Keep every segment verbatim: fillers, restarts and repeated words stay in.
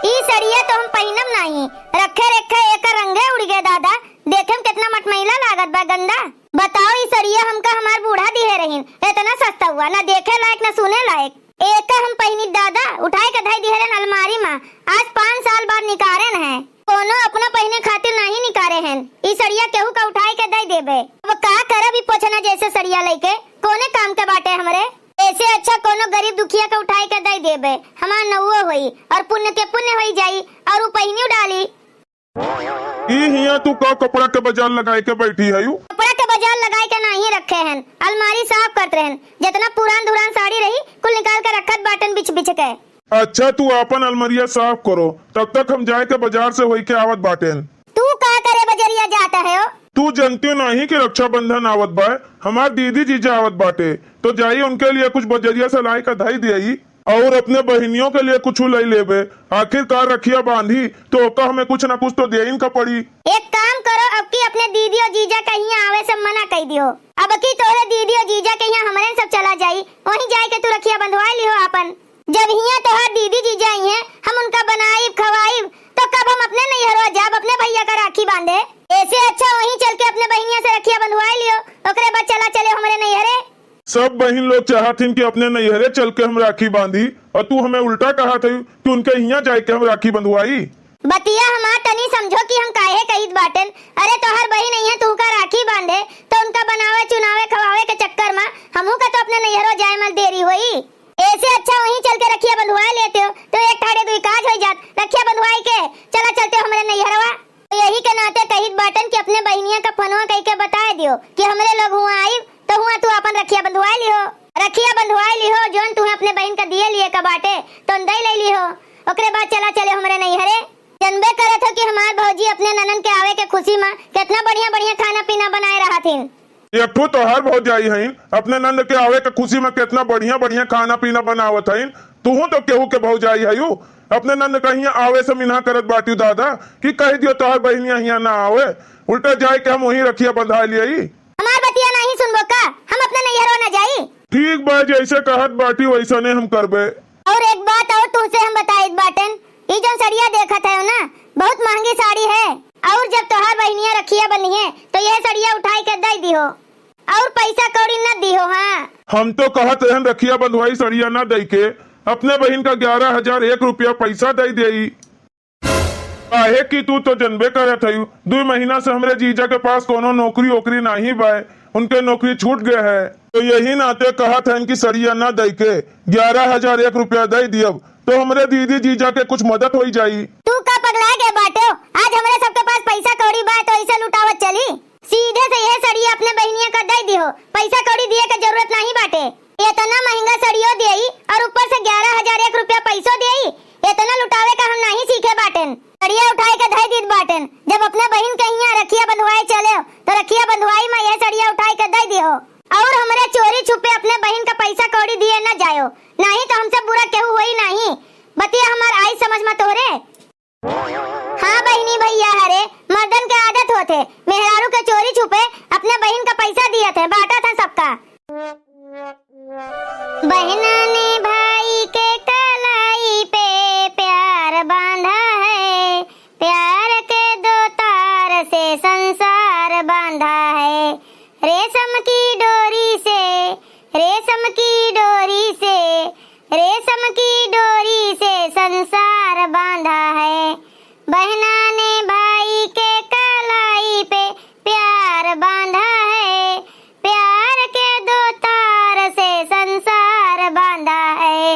ई सड़िया तो हम पहिनब नाहीं, रखे रखे एकर रंगे उड़ गए दादा। देखे में कितना मटमैला लागत बा, गंदा। बताओ, ई सड़िया हमका हमार बूढ़ा दिहे रहीन, इतना सस्ता हुआ, ना देखे लायक ना सुने लायक। एका हम पहिनी दादा, उठाए के धई दिहे रहन अलमारी मा। आज पाँच साल बाद निकारेन है। कोनो अपना पहिने खातिर नाहीं निकारे हन, ई सड़िया केहू का उठाए के दई देबे। अब का करब ई पोछना जैसे सड़िया लइके, कोने काम के बाटे हमरे? ऐसे अच्छा कोनो गरीब दुखिया के उठाए के दई देबे, हमार नउओ होई और पुण्य के पुण्य होई जाई और उ पहिनियो डाली। ई हिया तू का कपड़ा के बाजार लगाए के बैठी हयू? कपड़ा के बाजार लगाए के नाहीं रखे हन, अलमारी साफ करत रहन। जितना पुरान धुरान साड़ी रही, कुल निकाल के रखत बाटन बिछ बिछ के। अच्छा, तू आपन अलमरिया साफ करो, तब तक हम जाए के बाजार से होई के आवत बाटेन। तू का करे बजरिया जात है हो? तू जनती नाहीं कि रक्षाबंधन आवत बा, हमार दीदी जीजा आवत बाटे, तो जाई उनके लिए कुछ बजरिया से लाई के धई दियाई और अपने बहिनियों के लिए कुछ लई लेबे। आखिरकार रखिया बांधी तो ओका हमें कुछ ना कुछ तो देइन का पड़ी। एक काम करो, अब की अपने दीदी और जीजा के हियाँ आवे से मना कई दियो। अब की तोहरे दीदी और जीजा के हियाँ हमरे सब चला जाई, वहीं जाए के तू रखिया बंधवाई लिहो आपन। जब हियाँ तोहार दीदी जीजा आई हैं, हम उनका बनाइब, खवाइब, तो कब हम अपने नैहरवा जाब अपने भैया का राखी बांधे? ऐसे अच्छा वहीं चल के अपने बहिनिया से रखिया बंधवाई लियो, ओकरे बाद चला चले हमरे नैहरे। सब बहिन लोग चाहत हिन कि अपने नैहरे चल के हम राखी बांधी, और तू हमें उल्टा कहत हई कि उनके हियाँ जाए के हम राखी बंधवाई। बतिया हमार तनी समझो कि हम काहे कहित बाटेन। अरे तोहार बहिन अइहें तुहका राखी बांधे, तो उनका बनावे, चुनावे, खवावे के चक्कर मा हमहू का तो अपने नैहरो जाए मा देरी होई। ऐसे अच्छा वहीं चल के रखिया बंधवा लेते हो, तो एक ठाड़े दुई काज हो जात। रखिया बंधवाई के चला चलते हो हमरे नैहरवा। तो यही के नाते कहित बाटन कि अपने बहिनिया का फोनवा कई के बताए दियो कि हमरे लोग हुआ आइब, तो हुआ तू आपन रखिया बंधवाए लिहो। रखिया बंधवाए लिहो, जौन तुहे अपने बहिन का दिए लिए का बाटे, तौन दई ले लिहो। ओकरे बाद चला चले हमरे नैहरे। जनबे करत हो कि हमार भौजी अपने ननन के आवे के खुशी मा कितना बढ़िया बढ़िया खाना पीना बनाए रहत हिन। एक ठो तोहार भौजाई हईन, अपने नंद के आवे के खुशी मा कितना बढ़िया बढ़िया खाना पीना बनावत हईन। तुहू तो केहू के भौजाई हयू, अपने नंद कहिया आवे से मिन्हा करत बाटियो दादा कि कह दियो तोहार बहिनिया हियाँ ना आवे, उल्टा जाए के हम वहीं रखिया बंधा लियाई। हमार बतिया नाहीं सुनबो का? हम अपने नैहरवा ना जाई। ठीक बा, जैसे कहत बाटी वैसने हम करबे। और एक बात और तुहसे हम बताइत बाटेन, ई जौन सड़िया देखत है ना, बहुत महंगी साड़ी है। और जब तोहार बहिनिया रखिया बनिहे, तो यह सड़िया उठाई के दई दिहो, और पैसा कौड़ी न दिहो। हाँ, हम तो कहत रहन रखिया बंधवाई सड़िया न दई के, अपने बहिन का ग्यारह हजार एक रुपया पैसा दई देई। काहे कि तू तो जनबे करत हयू, दुई महीना से हमरे जीजा के पास कोनो नौकरी ओकरी नाहीं बाय, उनके नौकरी छूट गए है। तो यही नाते कहत हन कि सड़िया ना दई के ग्यारह हजार एक रुपया दई दियब, तो हमरे दीदी जीजा के कुछ मदद होई जाई। तू का पगला गए बाटे? आज हमरे सबके पास पैसा कौड़ी बा, तो ऐसे लुटावत चली? सीधे से यह सड़िया अपने बहिनिया का दई दिहो, पैसा कौड़ी दिए के जरूरत नाहीं बाटे। इतना महंगा सड़ियो देई और ऊपर से ग्यारह हजार एक रुपया पैसो देई, इतना लुटावे का हम नाहीं सीखे बाटेन। सड़िया उठाए के धई दीत बाटेन। जब अपने बहिन के हियाँ रखिया बंधवाए चले, तो रखिया बंधवाई मा यह सड़िया उठाए के दई दिहो। और हमरे चोरी छुपे अपने बहिन का पैसा कौड़ी दिए न जायो, नाहीं तो हमसे बुरा केहू होई नाहीं। बतिया हमार आई समझ मा तोहरे? हाँ बहिनी भैया, हरे मर्दन के आदत होत है, मेहरारू के चोरी छुपे अपने बहिन का पैसा दियत है, बांटत है सबका। बहना ने भाई के कलाई पे प्यार बांधा है, प्यार के दो तार से संसार बांधा है, रेशम की डोरी से, रेशम की डोरी से, रेशम की डोरी से संसार बांधा है। बहना ने भाई के कलाई पे प्यार बांधा है, प्यार के दो तार से संसार बांधा है।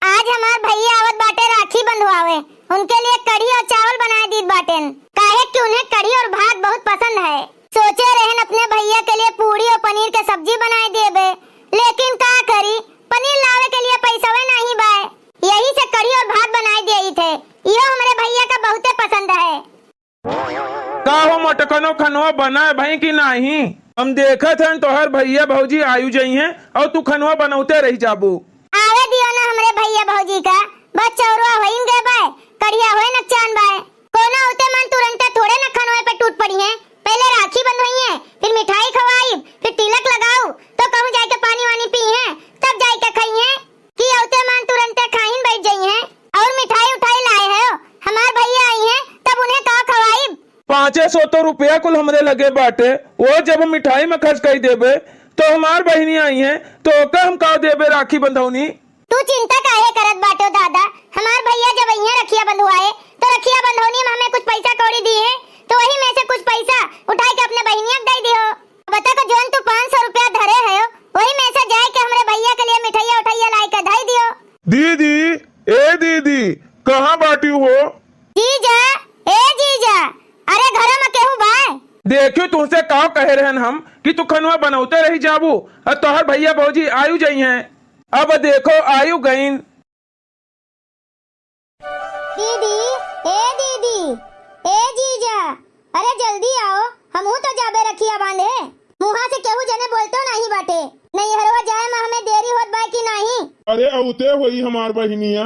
आज हमार भैया आवत बाटे राखी बंधवावे, उनके लिए कढ़ी और चावल बनाए दीत बाटेन, काहे कि उन्हें कढ़ी और भात बहुत पसंद है। सोचे रहन अपने भैया के लिए पूड़ी और पनीर के सब्जी बनाए देबे, लेकिन का करी, पनीर लावे के लिए पैसवे नाहीं बाय, यही से कढ़ी और भात बनाए देइत है। इहो हमरे भैया का बहुते पसंद है। का हो मोटकनो, खनवा बना है भाई कि नाहीं? हम देखत हन तोहर भैया भौजी आयु जइहें और तू खनवा बनौते रह जाबू। आवे दियो ना हमरे भैया भौजी का, बस चौरवा होइन गए बाय, कढ़िया होए नकचान बाय। कोनो उते मन तुरंते थोड़े न खनवे पे टूट पड़िहें। पहले राखी बंधोइहें, फिर मिठाई खवाइब, फिर तिलक लगाउब, तो कहूँ जाइके पानी वानी पीहें, तब जाइके खइहें। कि औते मान तुरंते खाइन बैठ जइहें और मिठाई पाँचे सौ तो रुपया कुल हमरे लगे बाटे, वो जब हम मिठाई में खर्च कई देबे, तो हमार बहिनी आई हैं, तो ओका हम का देबे राखी बंधौनी? तू चिंता काहे करत बाटो दादा? हमार भइया जब अइहें रखिया बंधुआए, तो रखिया बंधौनी में हमें कुछ पइसा कौड़ी दिहें, तो वही में से कुछ पइसा उठाइ के अपने बहिनिया के दइ दिहो। बता तो, जौन तू पाँच सौ रुपया धरे हयो, वही में से जाइ के हमरे भइया के लिए मिठइया उठइया लाइ के धइ दियो। दीदी, ए दीदी, कहाँ बाटी हो? जीजा, ए जीजा, अरे घरा में केहू बाय? देखियो, तुहसे का कहे रहन हम कि तू खनवा बनौते रहि जाबू, अउर तोहर भइया भौजी आयु जइहें। अब देखो, आयु गइन। दीदी, ए दीदी, ए जीजा, अरे जल्दी आओ, हमहू तो जाबे रखिया बांधे। मुहा से केहू जने बोलतो नाहीं बाटे। नैहरवा जाए में हमें देरी होत बा कि नाहीं? अरे अउते होई हमार बहिनिया।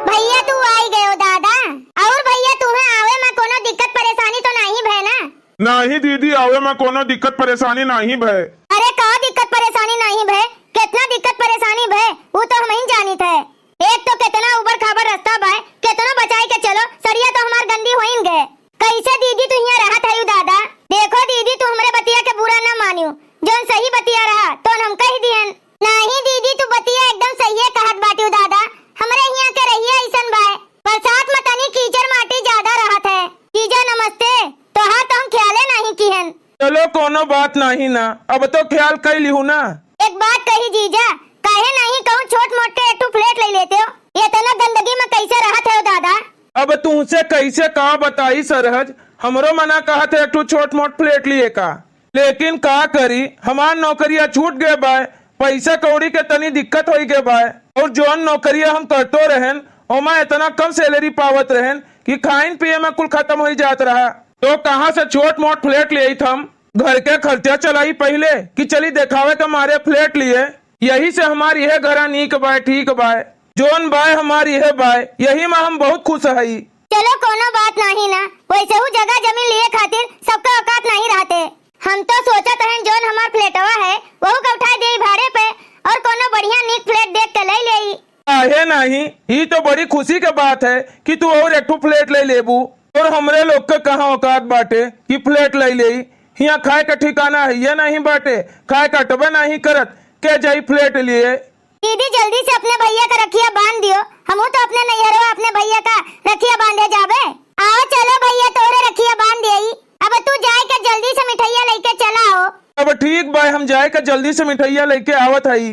भइया तू आइ गयो दादा। अउर भइया तुहें आवे में कोनो दिक्कत परेसानी तो नाहीं भय ना? नाहीं दीदी, आवे में कोनो दिक्कत परेसानी नाहीं भय। अरे का दिक्कत परेसानी नाहीं भय? केतना दिक्कत परेसानी भय, ऊ तो हमहिन जानित है। एक तो केतना उबड़ खाबड़ रस्ता बाय, केतनो बचाइ के चलो, सड़िया तो हमार गंदी होइन गए। कइसे दीदी तू हियाँ रहत हयू दादा? देखो दीदी, तू हमरे बतिया के बुरा न मानियो, जौन सही बतिया रहा, तौन हम कहि दिहन। नाहीं दीदी, तू बतिया एकदम सहिए कहत बाटियो दादा। हमरे हियाँ के रहिया अइसन बाय। बरसात में तनी कीचड़ माटी ज्यादा रहत है। जीजा नमस्ते, तोहार तो हम ख्याले नाहीं किहन। चलो कोनो बात नाहीं ना, अब तो ख्याल कइ लिहू ना। एक बात कही जीजा, काहे नाहीं कहूँ छोट मोट के एक ठो फ्लैट लइ लेते हो? एतना गंदगी में कइसे रहत है दादा? अब तुहसे कइसे का बताई सरहज, हमरो मना कहत है एक ठो छोट मोट फ्लैट लिए का। लेकिन का करी, हमार नौकरिया छूट गए बाय, पइसा कौड़ी के तनी दिक्कत होइ गए बाय, अउर जौन नौकरिया हम करतो रहेन, ओमा एतना कम सैलरी पावत रहेन कि खाइन पिए में कुल खतम होइ जात रहा। तो कहाँ से छोट मोट फ्लैट लेइत हम? घर के खर्चा चलाई पहिले कि चली देखावे के मारे फ्लैट लिए। यही से हमार इहे घरा नीक बाय, ठीक बाय। जौन बाय हमार इहे बाय, यही में हम बहुत खुश हई। चलो कोनो बात नाहीं ना, वइसहू जगह जमीन लिए खातिर सबका औकात नाहीं रहते। हम तो सोचत हन जौन हमार फ्लैटवा है वहू का उठाइ देई भाड़े पे अउर कोनो बढ़िया नीक फ्लैट देख के लइ लेई। काहे नाहीं, ई तो बड़ी खुशी के बात है कि तू अउर एक ठो फ्लैट लइ लेबू। अउर हमरे लोग के कहाँ औकात बाटे कि फ्लैट लइ लेई? हियाँ खाए का ठिकाना हइये नाहीं बाटे, खाए का अटबे नाहीं करत, के जाई फ्लैट लिए? दीदी, जल्दी से अपने भइया का रखिया बांध दियो, हमहू तो अपने नैहरवा अपने भइया का रखिया बांधे जाबे। आओ चलो भइया, तोहरे रखिया बांध देई। अब तू जाए के जल्दी से मिठइया लइके चला आओ। अब ठीक बाय, हम जाए के जल्दी से मिठइया लइके आवत हई।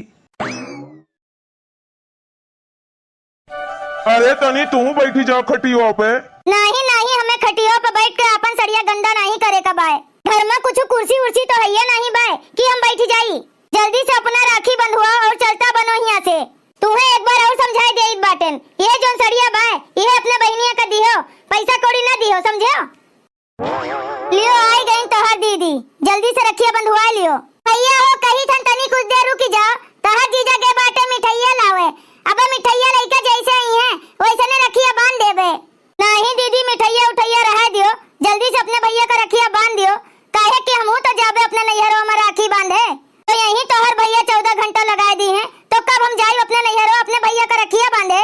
अरे तनी तू बइठी जाओ खटिया पे। नाहीं, नाहीं, हमें खटिया पे बइठ के आपन सड़िया गंदा नाहीं करे का बाय। घर में कुछ कुर्सी उर्सी तो हइये नाहीं बाय कि हम बइठ जाई। जल्दी से अपना राखी बंधुआ अउर चलता बनो हियाँ से। तुहें एक बार अउर समझाइ देइत बाटेन, इहे जौन सड़िया बाय, इहे अपने बहिनिया का दिहो, पइसा कौड़ी न दिहो, समझ्यो? लियो, आइ गइन तोहार दीदी, जल्दी से रखिया बंधुआ लियो। भइया हो, कही थन तनी कुछ देर रुकि जाओ, तोहार जीजा गए बाटे मिठइया लावे। अबे मिठइया लइके जइसे अइहें, वइसने रखिया बांध देबे। नाहीं दीदी, मिठइया उठइया रहइ दियो, जल्दी से अपने भइया का रखिया बांध दियो, काहे कि हमहू तो जाबे अपने नैहरवा में राखी बांधे। तो यहीं तोहर भइया चौदह घंटा लगाइ दिहें, तो कब हम जाइब अपने नैहरवा अपने भइया का रखिया बांधे?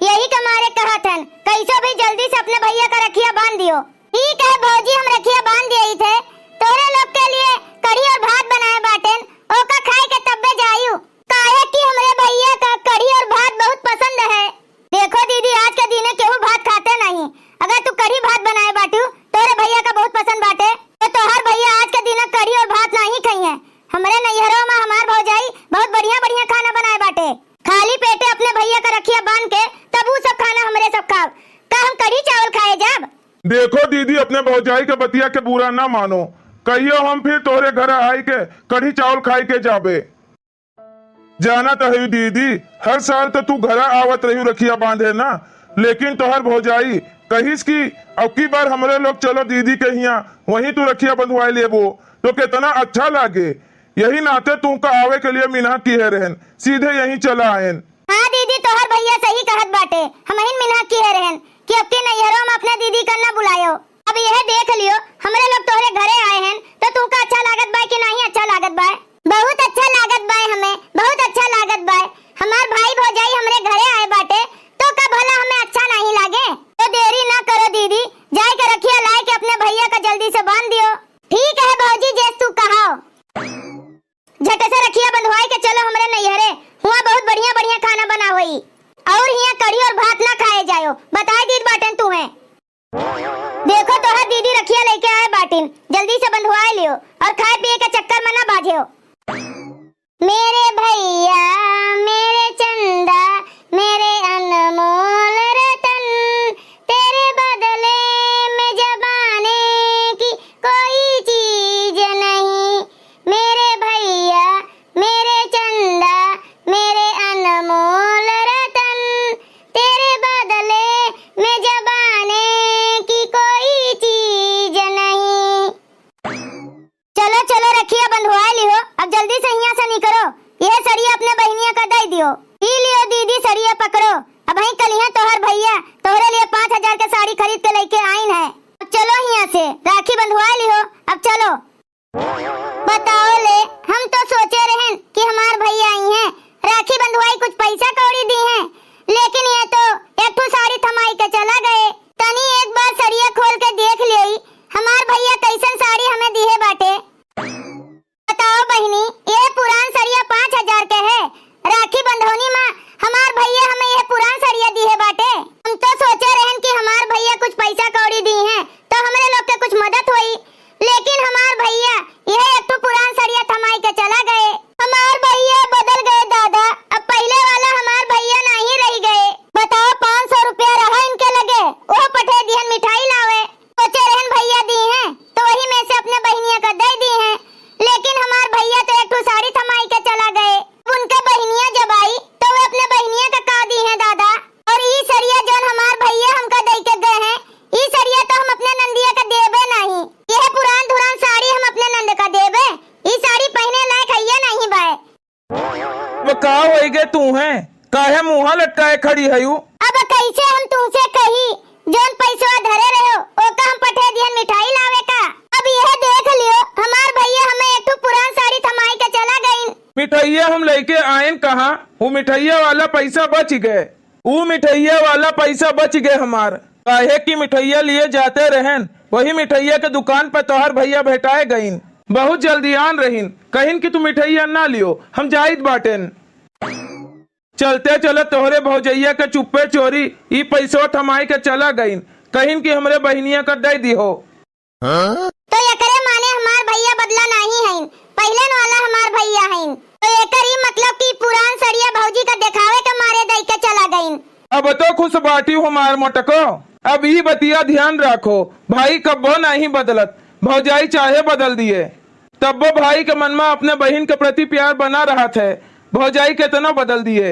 यही के मारे कहत हन, कइसो भी जल्दी से अपने भइया का रखिया बांध दियो। ठीक है भौजी, हम रखिया बांध दिए थे। तोहरे लोग के लिए कढ़ी अउर भात बनाए बाटेन, ओका खाए के तब्बे जाइउ, काहे कि हमरे भइया का कढ़ी अउर भात बहुत पसंद है। देखो दीदी, आज के दिने केहू भात खाते नाहीं। अगर तू कढ़ी भात बनाए बाटू, तोहरे भइया का बहुत पसंद बाटे, तो तोहर भइया आज के दिने कढ़ी अउर भात नाहीं खइहें। हमरे नैहरवा में हमार भौजाई बहुत बढ़िया बढ़िया खाना बनाए बाटे। खाली पेटे अपने भइया का रखिया बांध के तब ऊ सब खाना हमरे सब खाब। का हम कढ़ी चावल खाए जाब? देखो दीदी, अपने भौजाई के बतिया के बुरा ना मानो। कहियो हम फिर तोहरे घर आइ के कढ़ी चावल खाइ के जाबे। जानत हई दीदी, हर साल तो तू घरा आवत रही रखिया बांधे ना, लेकिन तोहर भौजाई कहिस कि अबकी बार हमरे लोग चलो दीदी के हियां, वहीं तू रखिया बंधवाए लेबो, तो केतना अच्छा लागे। यही नाते तुमका आवे के लिए मिनहा किहे रहन, सीधे यहीं चला आयन। हाँ दीदी, तोहर भइया सही कहत बाटे, हमहिन मिनहा किहे रहन कि अबकी नैहरो में अपने दीदी का ना बुलायो। अब यह देख लियो, हमरे लोग तोहरे घरे आए हैं, तो तुमका अच्छा लागत बा कि नहीं अच्छा लागत बा? बहुत अच्छा लागत बा हमें, बहुत अच्छा लागत बा। हमार भाई भौजाई हमरे घरे आए बाटे, तो का भला हमें अच्छा नहीं लागे? तो देरी ना करो दीदी, जाए के हियाँ खाना बना होई। और हियाँ कढ़ी और भात ना खाए जायो, बताए दीत बाटेन तुहें। देखो तोहर दीदी रखिया लेके आए बाटिन, जल्दी से बंधवाए लियो और खाए पिए के चक्कर में ना बाझेओ। मेरे भैया, मेरे चंदा, मेरे अनमोल रतन, तेरे बदले में जबाने की कोई चीज नहीं। मेरे भैया, मेरे चंदा, मेरे अनमोल रतन, तेरे बदले में जबाने की कोई चीज नहीं। चलो, चलो, रखिया बंधवाए लिहो, अब जल्दी से हियाँ से निकरो। यह सड़िया अपने बहिनिया का दे दियो। ई लियो दीदी, सड़िया पकड़ो। अबहीं कलिहे तोहर भैया तोहरे लिए पाँच हजार के साड़ी खरीद के लेके आइन है। अब चलो हियाँ से, राखी बंधवाए लिहो, अब चलो। बताओ ले, हम तो सोचे रहन कि हमार भैया आई हैं, राखी बंधवाई, कुछ पैसा कौड़ी दी हैं, लेकिन ये तो एक ठो साड़ी थमाई के चला गए। तनी एक बार सड़िया खोल के देख लेई, हमार भैया कैसन साड़ी हमें दिहे बाटे। बताओ बहिनी, ये पुरान सड़िया पाँच हजार के है, राखी बंधौनी मा हमार भैया हमें ये पुरान सड़िया दिहे बाटे। हम तो सोचे रहन कि हमार भैया कुछ पैसा कौड़ी दी हैं, तो हमरे लोग के कुछ मदद होई, लेकिन हमार भैया यह एक ठो पुरान सड़िया थमाई के चला गए। हमार भैया बदल गए दादा, अब पहले वाला हमार भैया नहीं रह गए। बताओ, पाँच सौ रुपया रहा इनके लगे, ओह पठे दिहन मिठाई लावे। सोचे रहन भैया दी हैं, तो वही में से अपने बहिनिया का दे दी हैं, लेकिन हमार भैया तो एक ठो साड़ी थमाई के चला गए। अब उनके बहिनिया जब आई, तो वे अपने बहिनिया का का दी हैं दादा? और ई सड़िया जौन हमार भैया हमका दे के गए हैं, ई सड़िया तो हम अपने नंदिया का देबे नहीं। यह पुरान धुरान साड़ी हम अपने नंद का देबे? ई साड़ी पहने लायक हइये नहीं बाय। अब का होइगे तूहें? काहे मुँह लटकाए खड़ी हयू? अब कैसे हम तुमसे कही, जौन पैसवा धरे रहो, ओका हम पठे दिहन मिठाई लावे का। अब यह देख लियो, हमार भैया हमें एक ठो पुरान साड़ी थमाई के चला गईन। मिठाइया हम लेके आएन कहाँ? वो मिठाइया वाला पैसा बच गए। ऊ मिठइया वाला पइसा बचि गे हमार, काहे कि मिठइया लिहे जाते रहेन, वही मिठइया के दुकान पे तोहार भइया भेटाए गइन। बहुत जल्दियान रहिन, कहिन कि तू मिठइया ना लियो, हम जाइत बाटेन। चलते चलत तोहरे भौजइया के चुप्पे चोरी ई पइसवा थमाइ के चला गइन, कहिन कि हमरे बहिनिया का दइ दिहो। हाँ? तो एकरे माने हमार भइया बदला नाहीं हइन, पहिलेन वाला हमार भइया हइन। तो एकर ई मतलब कि पुरान सड़िया भौजी का देखावे के मारे दइ के चला गइन। अब तो खुश बाटिउ हमार मोटको। अब ई बतिया ध्यान राखो, भाई कब्बो नाहीं बदलत, भौजाई चाहे बदल दिए, तब्बो भाई के मन मा अपने बहिन के प्रति प्यार बना रहत है, भौजाई केतनो बदल दिए।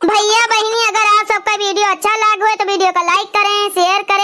भइया बहिनी, अगर आप सबका video अच्छा लाग होय तो video का like करें, share करें।